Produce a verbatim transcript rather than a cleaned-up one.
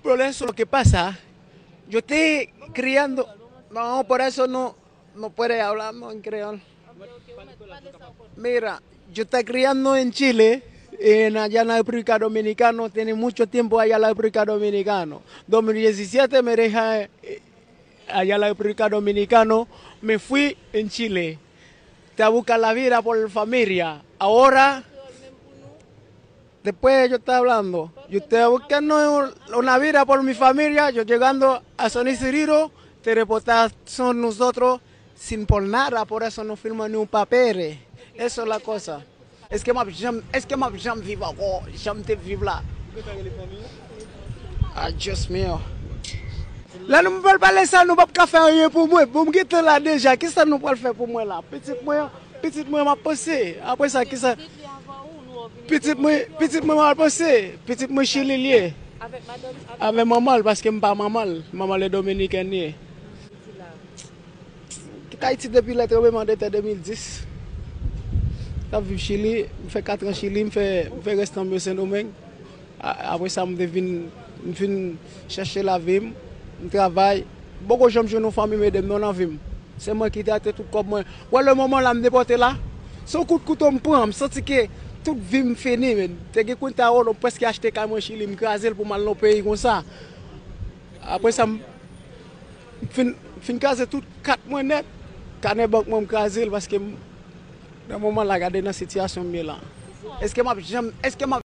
Por eso lo que pasa, yo estoy criando, no, por eso no, no puede hablar, no, en creol. Mira, yo estoy criando en Chile, en allá en la República Dominicana, tiene mucho tiempo allá en la República Dominicana. Dos mil diecisiete me deja eh, allá en la República Dominicana, me fui en Chile. Te a buscar la vida por familia. Ahora, después yo estaba hablando, yo estaba buscando una vida por mi familia, yo llegando a San Isidro, te reportaron nosotros sin por nada, por eso no firmó ni un papel. Eso es la cosa. Èske m ap janm, èske m ap janm viv ankò jan m te viv la? Ah, Dios mío. Lè nou pral pale sa, nou p ap ka fè anyen pou mwen. Bon, m gentan la deja. Kisa nou pral fè pou mwen la? Pitit mwen, pitit mwen m ap panse. Apre sa, kisa? Pitit mwen, pitit mwen m ap panse. Pitit mwen Chili l ye. Avè manman l, paske m pa manman l. Manman l e dominikèn ye. Kit Ayiti depi lè tranblemanntè de mil dis. M ap viv Chili, m fè kat an Chili, m fè, m fè rès tan m yo Sendomeng. A- Apre sa, m te vin, m vin chèche lavi m, m travay. M poko janm jwenn yon fanmi m ede m non nan vi m. Se mwen ki te achte tout kòb mwen. Wè le moman la m depòte la, se yon kout kouto m pran, m santi ke tout vi m fini, men. Te gen kounta wolo, m prèske achte kay mwen Chili, m kraze l pou m al nan peyi konsa. Apre sa, m fin, fin kraze tout kat mwen nèt. Kanè bank mwen, m kraze l paske m, nan moman la, gade nan sitiyasyon m ye la. Èske m ap janm, èske m ap